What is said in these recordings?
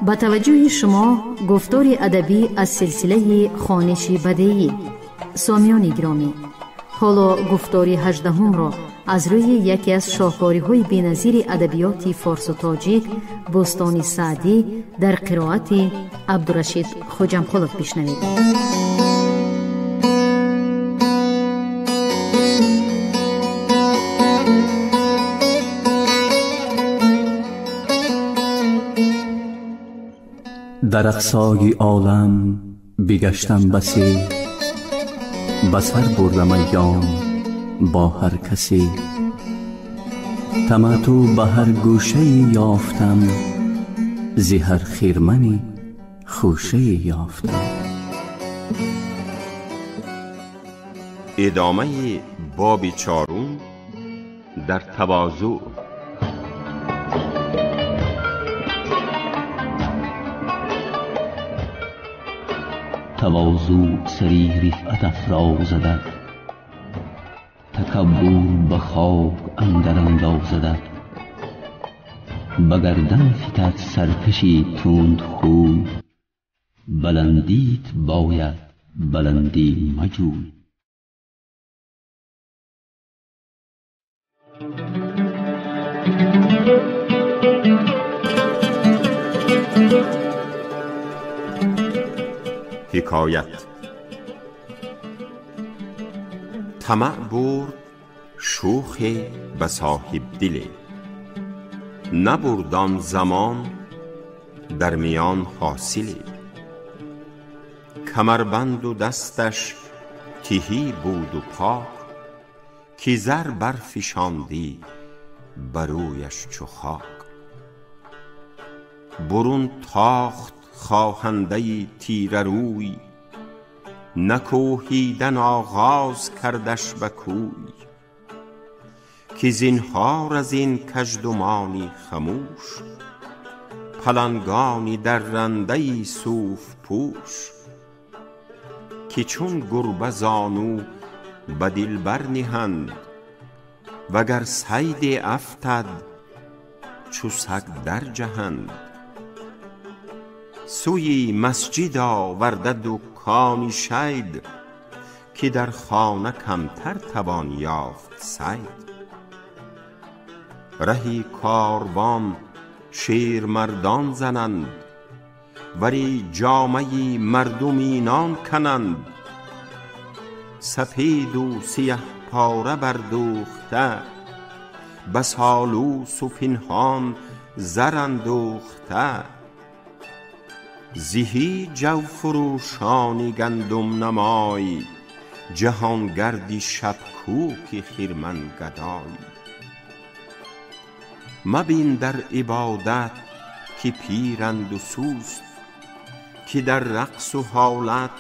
Ба таваҷҷӯҳи шумо гуфтори адабӣ аз силсилаи хониши бадеӣ. Сомиёни гиромӣ, ҳоло гуфтори ҳаждаҳумро аз рӯи яке аз шоҳкориҳои беназири адабиёти форсу тоҷик Бӯстони Саъдӣ дар қироати Абдурашид Хоҷамқулов бишнавед. Дар ақсои олам бигаштам басе, ба сар бурдам айём бо ҳар касе. Таматтӯъ ба ҳар гӯшае ёфтам, зи ҳар хирмани хӯшае ёфтам. Идомаи боби чорум дар тавозӯъ. Тавозӯъ сари рифъат афрозадат, такаббур ба хок андар андозадат. Ба гардан фитад саркаши тунд хӯй, баландит бояд баландӣ маҷӯй. حکایت. طمع برد شوخ به صاحب دل، نبرد آن زمان در میان حاصل. کمربند و دستش تهی بود و پاک، که زر برفشاندی برویش چو خاک. برون تاخت خواهنده تیره روی، نکوهیدن آغاز کردش به کوی. که زینهار از این کژدمانی خموش، پلنگانی درنده صوف پوش. که چون گربه زانو به دلبر نهند، وگر صید افتد چو سگ در جهند. سوی مسجد آورده دکانی شید، که در خانه کمتر توان یافت صید. رهی کاروان شیر مردان زنند، وری جامه مردم اینان کنند. سپید و سیه پاره بردوخته، بس آلوس و پنهان زر اندوخته. زهی جو فروشانی گندم نمای، جهانگردی شب کوک خرمن گدای. مبین در عبادت که پیرند و سست، که در رقص و حالت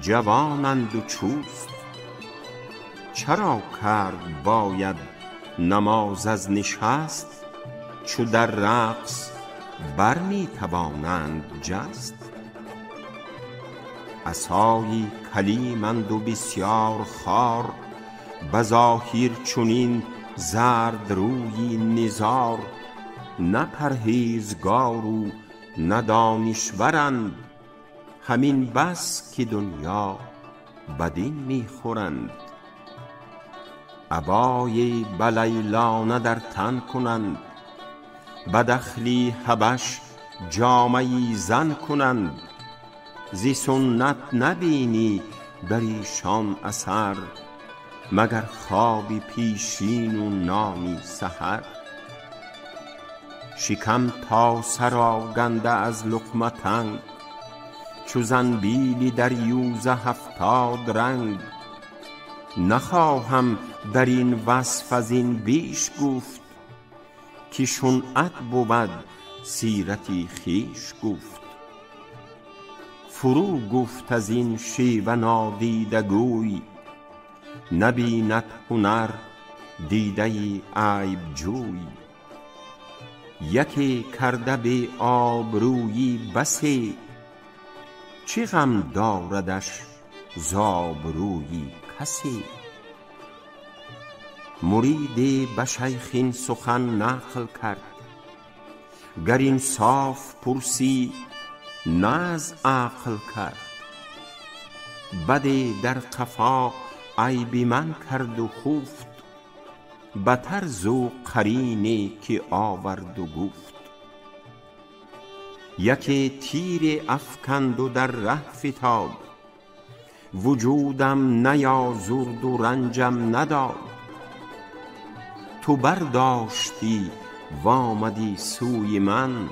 جوانند و چست. چرا کرد باید نماز از نشست، چو در رقص بر می توانند جست. عصای کلیمند و بسیار خوار، بظاهر چنین زرد روی نزار. نه پرهیزگار و نه دانشورند، همین بس که دنیا بدین می خورند. عبای بلیلانه در تن کنند، بدخلی حبش جامه زن کنند. زی سنت نبینی در ایشان اثر، مگر خواب پیشین و نامی سحر. شکم تا سر آگنده از لقمه تنگ، چو زنبیلی در یوزه 70 رنگ. نخواهم در این وصف از این بیش گفت، که شنعت بود سیرتی خویش گفت. فرو گفت از این شیوه نادیده گوی، نبیند هنر دیده عیب جوی. یکی کرده بی آبرویی بسی، چه غم داردش ز آبروی کسی. مریدی به شیخ این سخن نقل کرد، گر انصاف پرسی نه از عقل کرد. بد در قفا عیب من کرد و خفت، بتر زو قرینی که آورد و گفت. یکی تیر افکند و در ره فتاد، وجودم نیازرد و رنجم نداد. تو برداشتی و آمدی سوی من،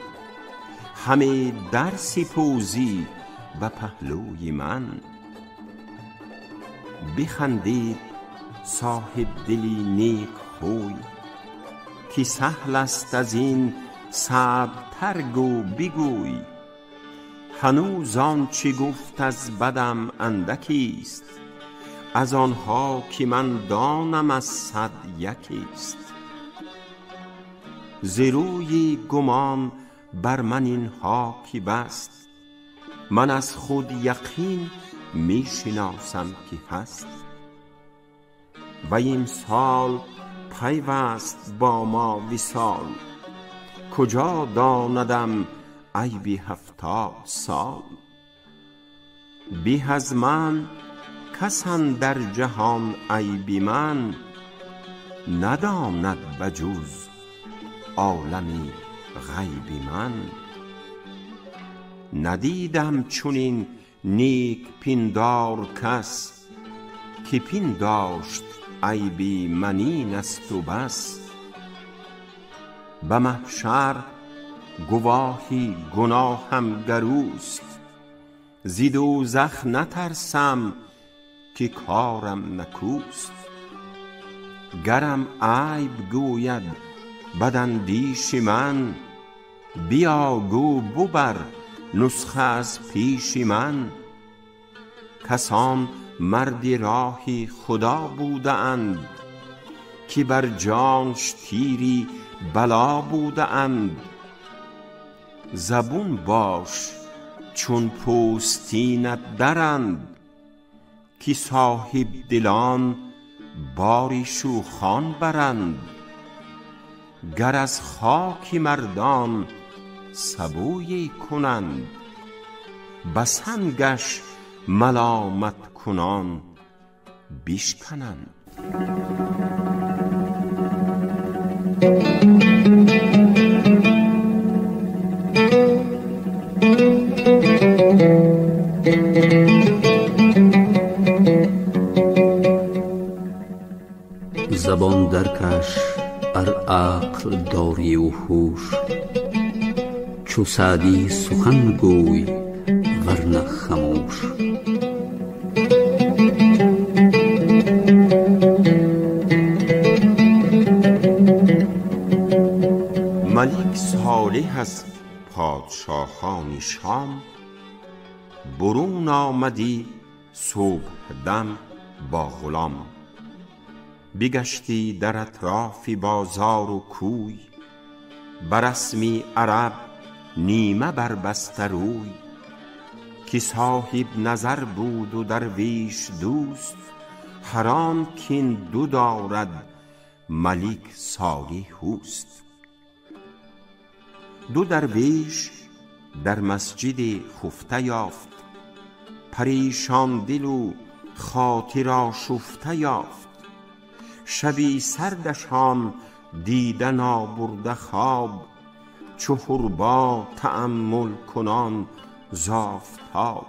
همه در سپوزی به پهلوی من. بخندید صاحب دلی نیک خوی، که سهل است از این صعب تر گو بگوی. هنوز آنچه گفت از بدم اندکیست، از آنها که من دانم از صد یکیست. ز روی گمان بر من اینها که بست، من از خود یقین می شناسم که هست. و امسال پیوست با ما وصال، کجا داندم عیب 70 سال. به از من کس اندر جهان عیب من، نداند بجز عالم غیب من. ندیدم چنین نیک پندار کس، که پنداشت عیب من این است و بس. به محشر گواهی گناهم گر اوست، ز دوزخ نترسم که کارم نکوست. گرم عیب گوید بداندیش من، بیا گو ببر نسخه از پیش من. کسان مرد راه خدا بوده اند، که بر جانش تیری بلا بوده اند. زبون باش چون پوستینت درند، که صاحب دلان باری شوخان برند. گر از خاک مردان سبویی کنند، به سنگش ملامت کنان بشکنند. زبان درکش ار عقل داری و هوش، چو سعدی سخن گوی ورنه خموش. ملک صالح از پادشاهان شام، برون آمدی صبح دم با غلام. بگشتی در اطراف بازار و کوی، برسمی عرب نیمه بربسته روی. که صاحب نظر بود و درویش دوست، هر آن کاین دو دارد ملک صالح اوست. دو درویش در مسجد خفته یافت، پریشان دل و خاطر آشفته یافت. شبی سردشان دیده نابرده خواب، چو حربا تأمل کنان ز آفتاب.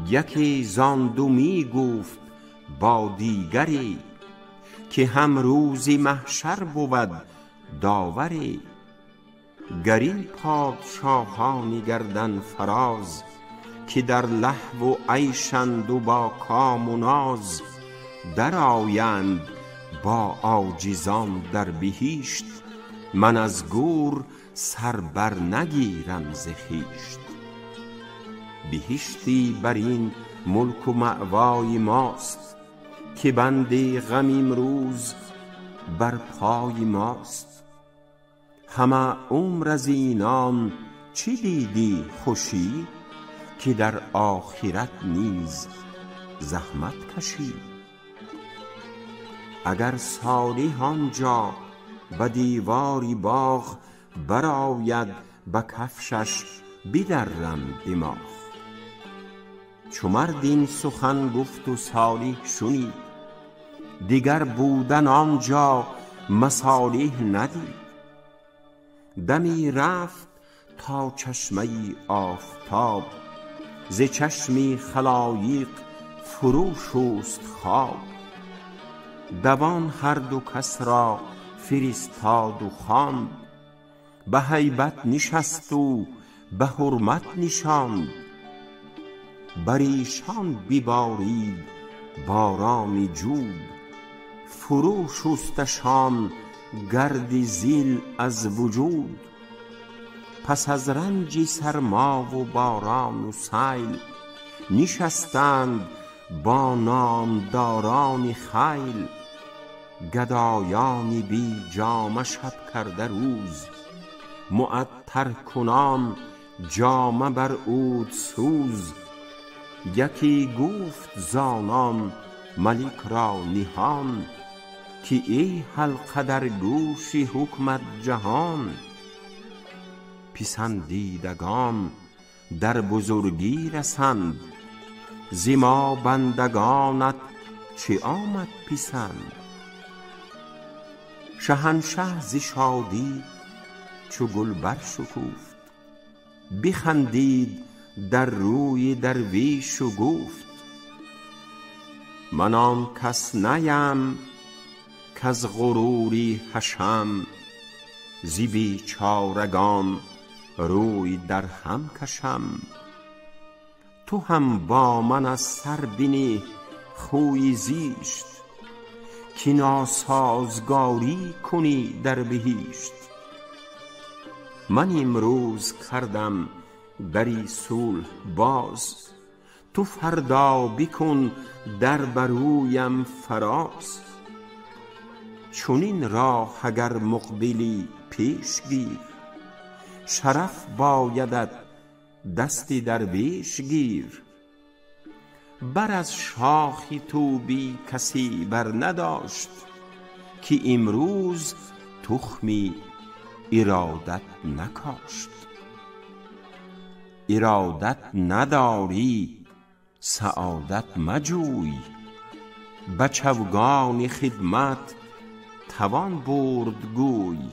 یکی زان دو می گفت با دیگری، که هم روز محشر بود داوری. گر این پادشاهان گردن فراز، که در لهو و عیشند و با کام و ناز، درآیند با عاجزان در بهشت، من از گور سر بر نگیرم ز خویشت. بهشتی بر این ملک و مأوای ماست، که بند غم امروز بر پای ماست. همه عمر از اینان چه دیدی خوشی، که در آخرت نیز زحمت کشی. اگر صالح آنجا به دیواری باغ، برآید به کفشش بدرم دماغ. چو مرد این سخن گفت و صالح شنید، دگر بودن آنجا مصالح ندید. دمی رفت تا چشمه آفتاب، ز چشم خلایق فرو شست خواب. دوان هر دو کس را فرستاد و خواند، به هیبت نشست و به حرمت نشاند. بر ایشان ببارید باران جود، فرو شستشان گرد زیل از وجود. پس از رنج سرما و باران و سیل، نشستند با نامداران خیل. گدایان بی جامه شب کرده روز، معطر کنان جامه بر عود سوز. یکی گفت زانان ملک را نهان، که ای حلقه در گوش حکمت جهان. پسندیدگان در بزرگی رسند، ز ما بندگانت چه آمد پسند. شهنشه ز شادی چو گل برشکفت، بخندید در روی درویش و گفت: من آن کس نیم کز غروری حشم، ز بیچارگان روی در هم کشم. تو هم با من از سر بنه خوی زیشت، که ناسازگاری کنی در بهشت. من امروز کردم دری صلح باز، تو فردا بکن در برویم فراز. چنین راه اگر مقبلی پیش گیر، شرف بایدت دست درویش گیر. بر از شاخ طوبی کسی بر نداشت، که امروز تخمی ارادت نکاشت. ارادت نداری سعادت مجوی، به چوگان خدمت توان برد گوی.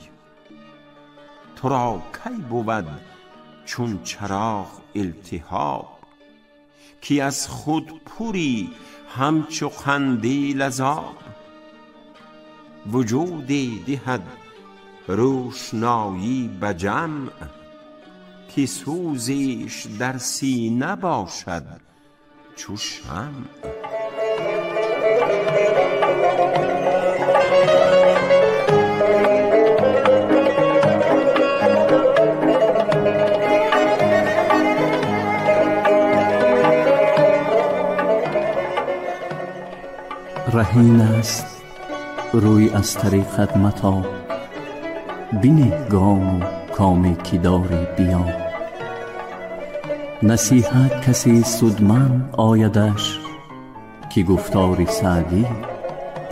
تو را کی بود چون چراغ التهاب، که از خود پری همچو قندیل از آب. وجودی دهد روشنایی به جمع، که سوزش در سینه باشد چو شمع. رهین است روی از طریقت متاب، بنه گام و کامی که داری بیا. نصیحت کسی سودمند آیدش، که گفتار سعدی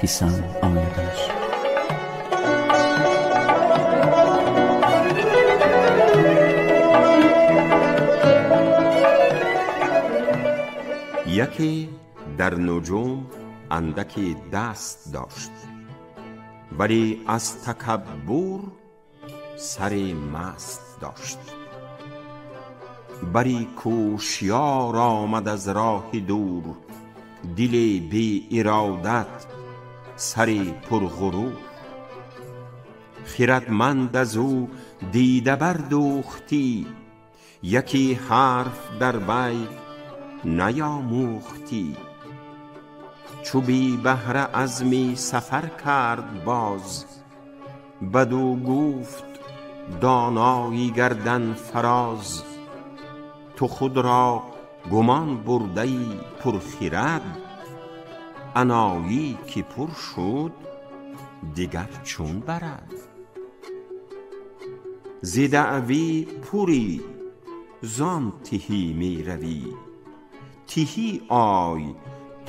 پسند آیدش. یکی در نجوم اندکی دست داشت، ولی از تکبر سر مست داشت. بری کوشیار آمد از راه دور، دل بی ارادت سر پرغرور. خردمند از او دیده بردوختی، یکی حرف در وی نیاموختی. چو بی بهره عزمی سفر کرد باز، بدو گفت دانایی گردن فراز. تو خود را گمان برده ای پرخرد، انایی که پر شد دگر چون برد. ز دعوی پری زان تهی می روی، تهی آی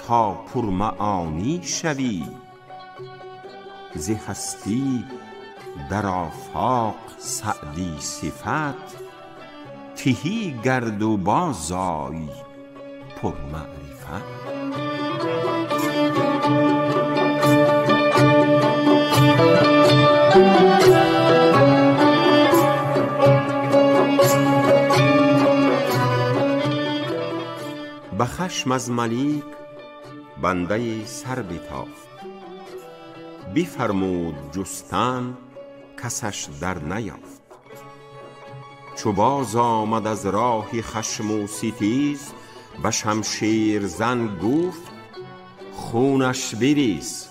تا پرمعانی شوی. ز هستی در آفاق سعدی صفت، تهی گرد و بازآی پرمعرفت. به خشم از ملیک بنده سر بتافت، بفرمود جستن کسش در نیافت. چو باز آمد از راه خشم و ستیز، به شمشیر زن گفت خونش بریز.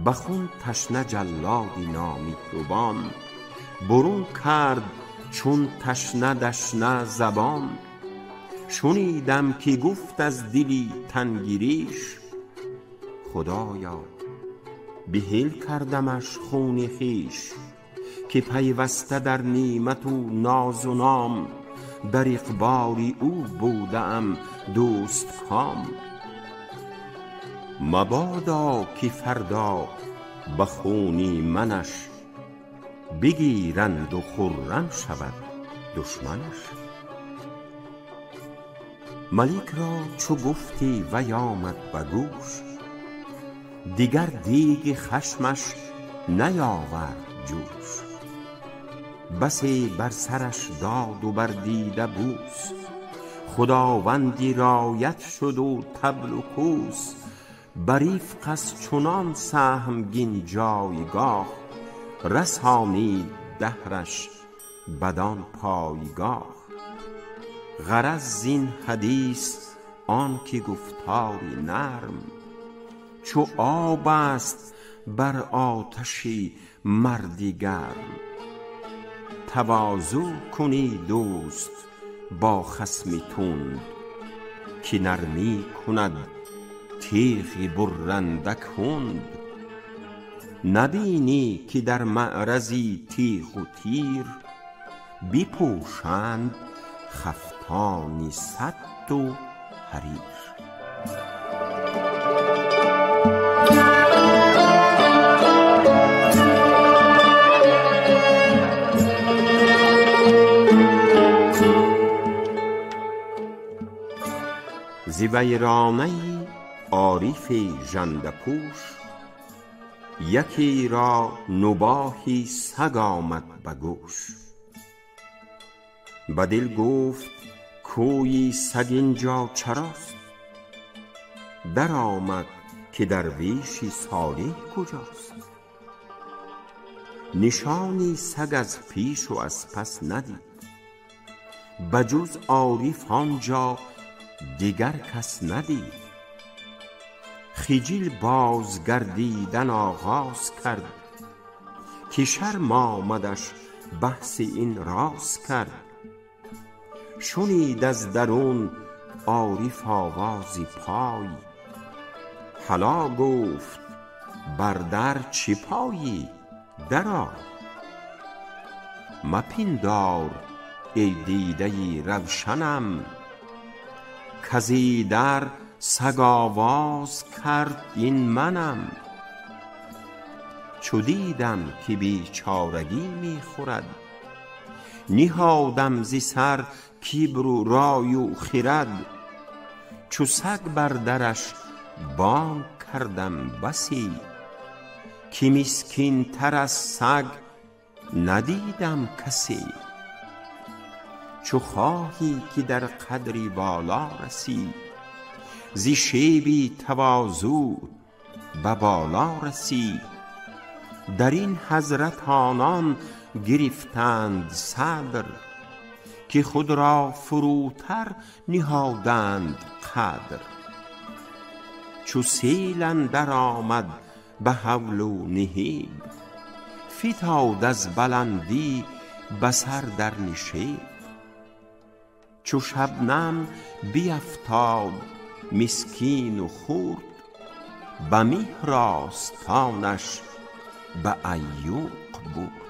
به خون تشنه جلادی نامهربان، برون کرد چون تشنه دشنه زبان. شنیدم که گفت از دلی تنگ ریش، خدایا بحل کردمش خون خویش. که پیوسته در نعمت و ناز و نام، در اقبال او بوده ام دوست کام. مبادا که فردا به خونی منش، بگیرند و خرم شود دشمنش. ملیک را چو گفتی وی آمد به گوش، دیگر دیگ خشمش نیاورد جوش. بسی بر سرش داد و بر دیده بوس، خداوندی رایت شد و طبل و کوس. بر رفق از چنان سهمگین جایگاه، رسانید دهرش بدان پایگاه. غرض زین حدیث آن که گفتاری نرم، چو آب است بر آتش مردی گرم. تواضع کنی دوست با خصم تند، که نرمی کند تیغ برنده کند. نبینی که در معرض تیغ و تیر، بپوشند خفتانی سد و حریر. ز ویرانه عارف ژنده پوش، یکی را نباح سگ آمد به گوش. به دل گفت کوی سگ اینجا چراست، در آمد که درویشی صالح کجاست. نشانی سگ از پیش و از پس ندید، بجز عارف آنجا دیگر کس ندید. خجل باز گردیدن آغاز کرد، که شرم آمدش بحث این راز کرد. شنید از درون عارف آواز پای، هلا گفت بر در چه پایی درآی. مپندار ای دیده روشنم، کز ایدر سگ آواز کرد این منم. چو دیدم که بیچارگی می خورد، نهادم ز سر کبر و رای و خرد. چو سگ بر درش بانگ کردم بسی، که مسکین تر از سگ ندیدم کسی. چو خواهی که در قدری والا رسی، ز شیب تواضع به بالا رسی. در این حضرت آنان گرفتند صدر، که خود را فروتر نهادند قدر. چو سیل اندر آمد به هول و نهیب، فتاد از بلندی به سر در نشیب. چو شبنم بیفتاد مسکین و خرد، به مهر آستانش به عیوق برد.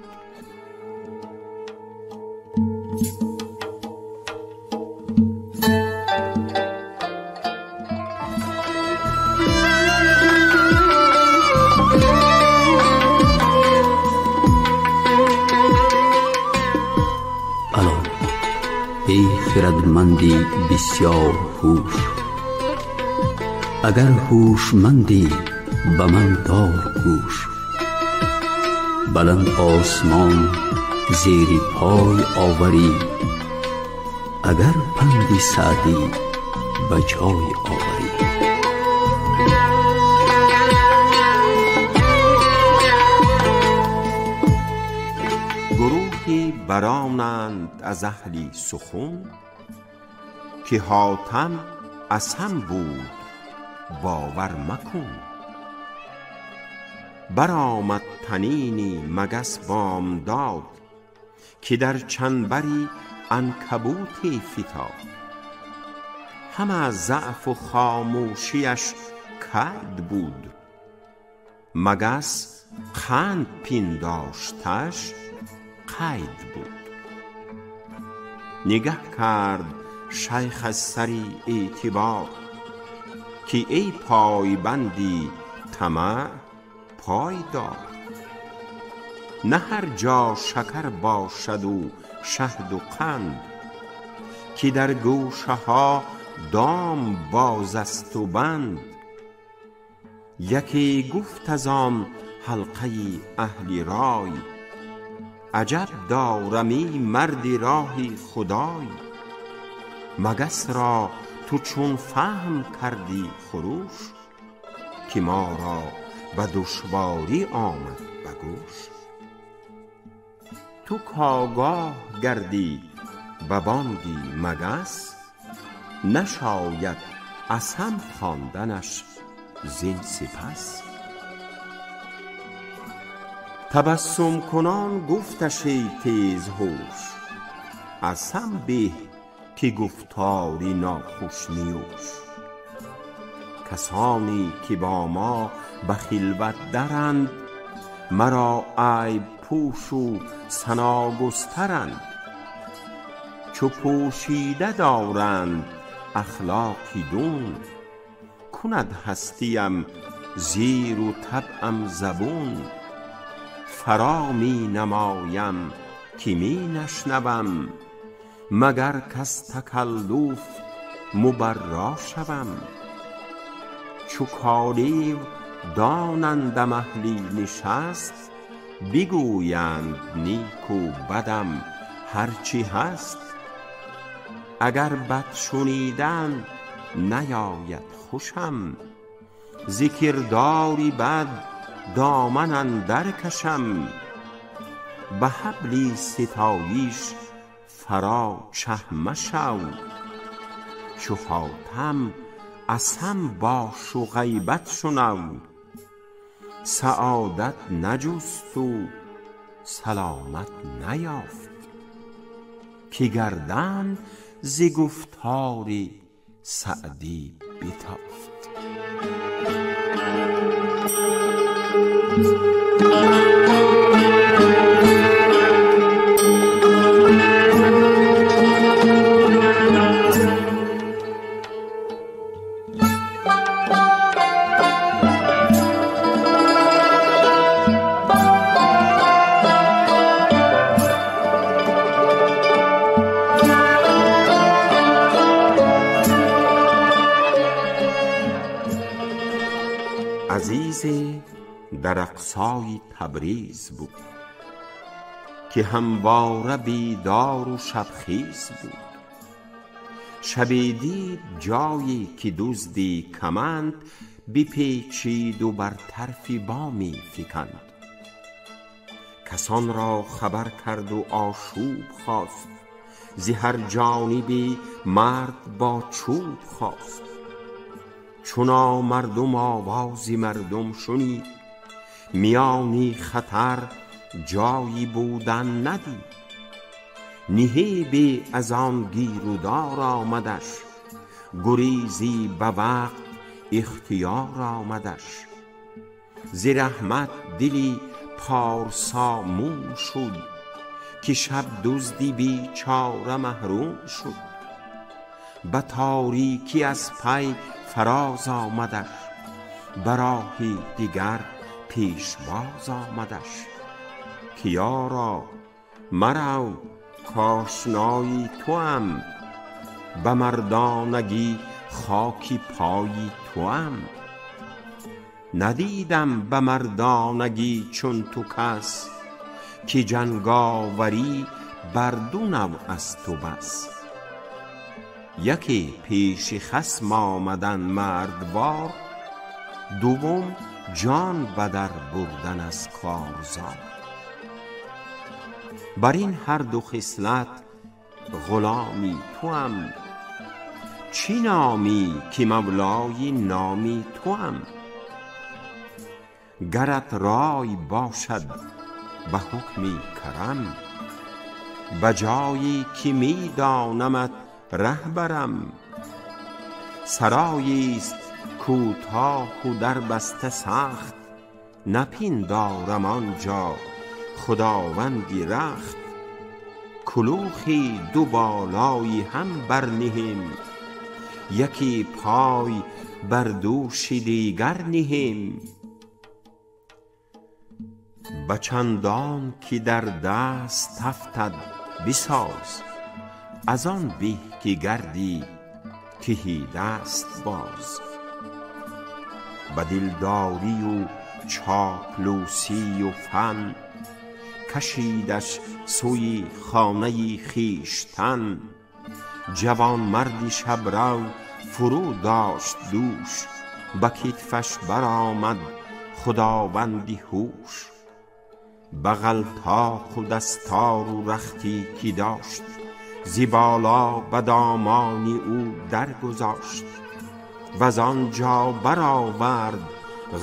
خردمندی بسیار هوش، اگر هوشمندی به من دار گوش. بلند آسمان زیر پای آوری، اگر پند سعدی به جای آوری. گروهی برانند از اهلی سخن، که حاتم اصم بود باور مکن. برآمد طنینی مگس بامداد، که در چنبری عنکبوتی فتاد. همه ضعف و خاموشیش کید بود، مگس قند پنداشتش قید بود. نگه کرد شیخ از سری اعتبار، که ای پایبندی طمع پای دار. نه هر جا شکر باشد و شهد و قند، که در گوشه ها دام باز است و بند. یکی گفت از آن حلقه اهل رای، عجب دارم ای مرد راه خدای. مگس را تو چون فهم کردی خروش، که ما را به دشواری آمد به گوش. تو کآگاه گردی به بانگی مگس، نشاید اصم خواندنش زین سپس. تبسم کنان گفتش ای تیزهوش، اصم به که گفتاری ناخوش نیوش. کسانی که با ما به خلوت درند، مرا عیب پوش و ثنا گسترند. چو پوشیده دارند اخلاقی دون، کند هستیم زیر و طبعم زبون. فرا می نمایم که می نشنوم، مگر کز تکلف مبرا شوم. چو کالیو دانندم اهلی نشست، بگویند نیک و بدم هر چه هست. اگر بد شنیدن نیاید خوشم، ز کرداری بد دامن اندر کشم. به حبلی ستایش فرا چه مشو، چو حاتم اصم باش و غیبت شنو. سعادت نجست و سلامت نیافت، که گردن ز گفتار سعدی بتافت. عزیز در اقصای تبریز بود، که همواره بیدار و شبخیز بود. شبی دید جایی که دزدی کمند، بپیچید و بر طرف بامی فکند. کسان را خبر کرد و آشوب خواست، ز هر جانبی مرد با چوب خواست. چون مردم آواز مردم شنید، میانی خطر جایی بودن ندید. نهیبی از آن گیر و دار آمدش، گریزی به وقت اختیار آمدش. ز رحمت دلی پارسا موم شد، که شب دزدی بیچاره محروم شد. به تاریکی از پی فراز آمدش، به راهی دیگر پیش باز آمدش. که یارا مرو کآشنای توام، به مردانگی خاکی پای توام. ندیدم به مردانگی چون تو کس، که جنگاوری بر دو نوع از تو بس. یکی پیش خصم آمدن مردوار، دوم جان بدر بردن از کارزار. بر این هر دو خصلت غلامی توام، چی نامی که مولای نامی توام. گرت رای باشد به حکمی کرم، به جایی که می دانمت ره برم. سرایی است کوتاه و در بسته سخت، نپندارم آنجا خداوندی رخت. کلوخی دو بالایی هم برنهیم، یکی پای بر دوش دیگر نهیم. به چندان که در دست افتد بساز، از آن به که گردی تهی دست باز. به دلداری و چاپلوسی و فن، کشیدش سوی خانه خویشتن. جوان مردی شبرو فرو داشت دوش، به کتفش برآمد خداوندی هوش. بغل طاق و دستار و رختی که داشت، ز بالا به دامان او درگذاشت. وز آنجا برآورد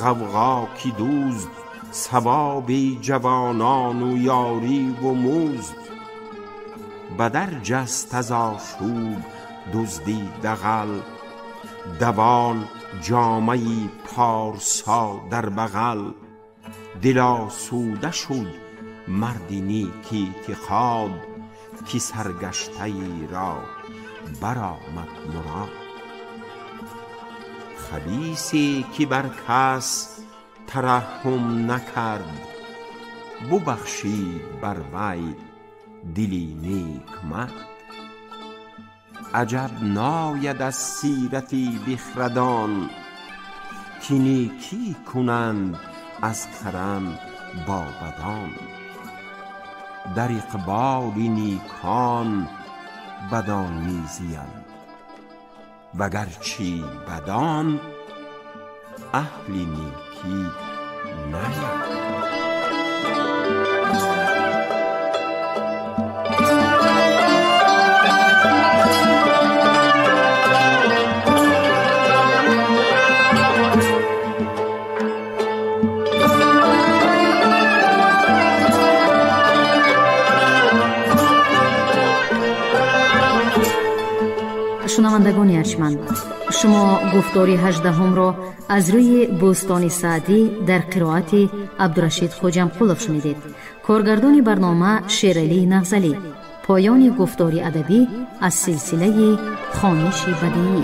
غوغا که دزد، ثواب جوانان و یاری و مزد. به در جست از آشوب دزدی دغل، دوان جامه پارسا در بغل. دل آسوده شد مرد نیک اعتقاد، که سرگشته ای را برآمد مراد. خبیثی که بر کس ترحم نکرد، ببخشید بر وی دلی نیک مرد. عجب ناید از سیرت بخردان، که نیکی کنند از کرم با بدان. در اقبال نیکان بدان می زیند، وگرچه بدان اهل نیکی نیند. Шунавандагони арҷманд, шумо гуфтори ҳаждаҳумро аз рӯи Бӯстони Саъдӣ дар қироати Абдурашид Хоҷамқулов шунидед. Коргардони барнома Шералӣ Нағзалӣ. Поёни гуфтори адабӣ аз силсилаи хониши бадиӣ.